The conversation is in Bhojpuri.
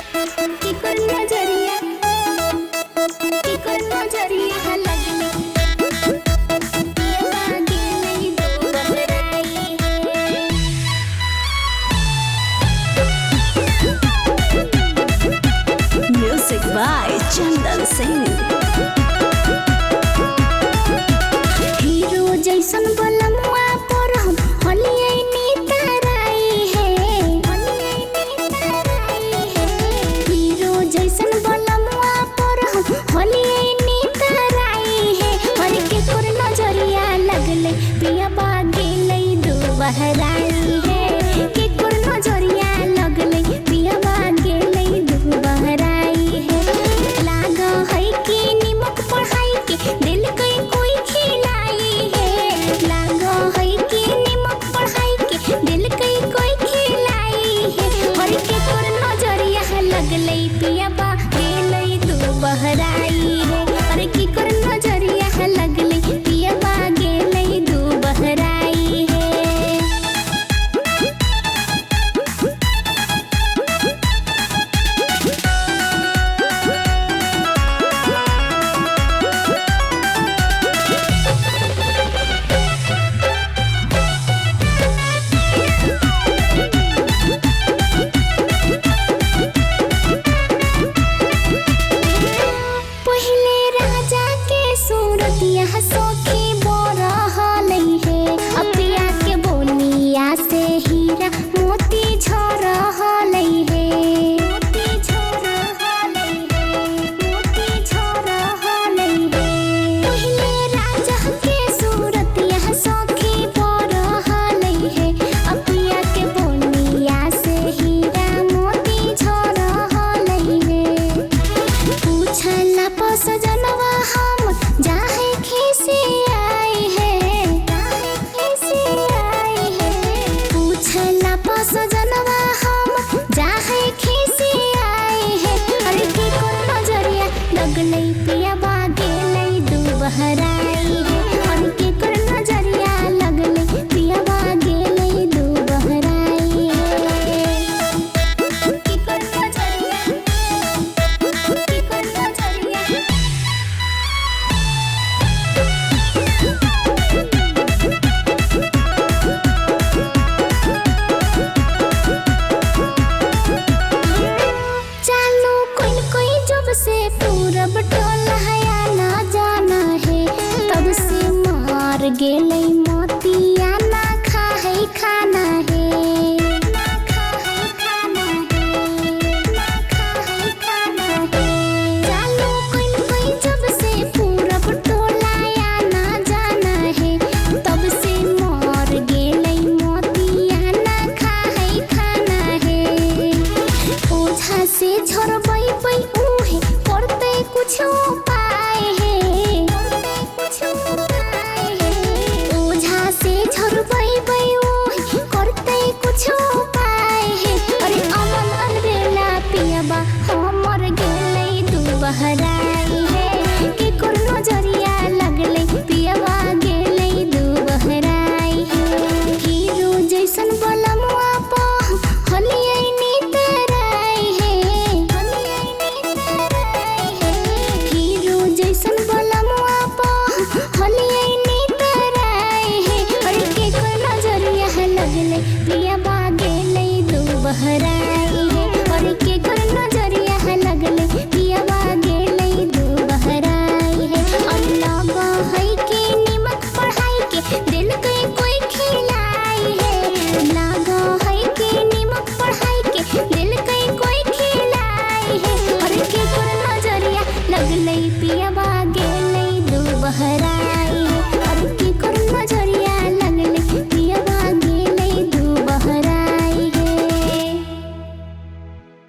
केकर नजरिया, केकर नजरिया लगले पियवा गेलै दो बहराई है। Music by Chandan Singh. Hero जैसन बलमुआ पर हम हलियै नितराई है, हलियै नितराई है। हीरो जैसन बलमुआ पर हम हलियै नितराई है। हर के तोर नजरिया लगलै पियबा गेलै दू बहराई है। के तोर नजरिया लगलै पियबा गेलै दू बहराई है। लाग है कि निमक पढ़ाई के दिल के कोई खिलाई है। लाग है कि निमक पढ़ाई के दिल के कोई खिलाई है। हर के तोर नजरिया लगलै पियबा गेलै दू बहराई है। हर के तोर नजरिया लगलै पियबा गेलै दू बहराई है। पहले राजा के सूरतिया सखी बरहलै है। अपिया के बोलिया से हीरा मोती झरहलै है, मोती झरहलै है, मोती झरहलै है। पहले राजा के सूरतिया सखी बरहलै है। अपिया के बोलिया से हीरा मोती झरहलै है। पूछला पस जनवा हम जाहे खिसे आए है, जाहे खिसे आए है। पूछला पस जनवा हम जाहे खिसे आए है। अरे के कोन नजरिया लगलै पियबा गेलै दू बहराई है। अरे के कोन नजरिया लगलै पियबा गेलै दू बहराई है। के कोन नजरिया, केकर नजरिया। चालू कोई कोई जब से पूरब टोला है आना जाना है, तब से मार गेलै मोतिया ना खाए खाना है, ना खाए खाना है, ना खाए खाना है। चालू कोई कोई जब से पूरब टोला आना जाना है, तब से मार गेलै मोतिया ना खाए खाना है। ओझा से झरबै पै उहे करतै कुछ उपाय।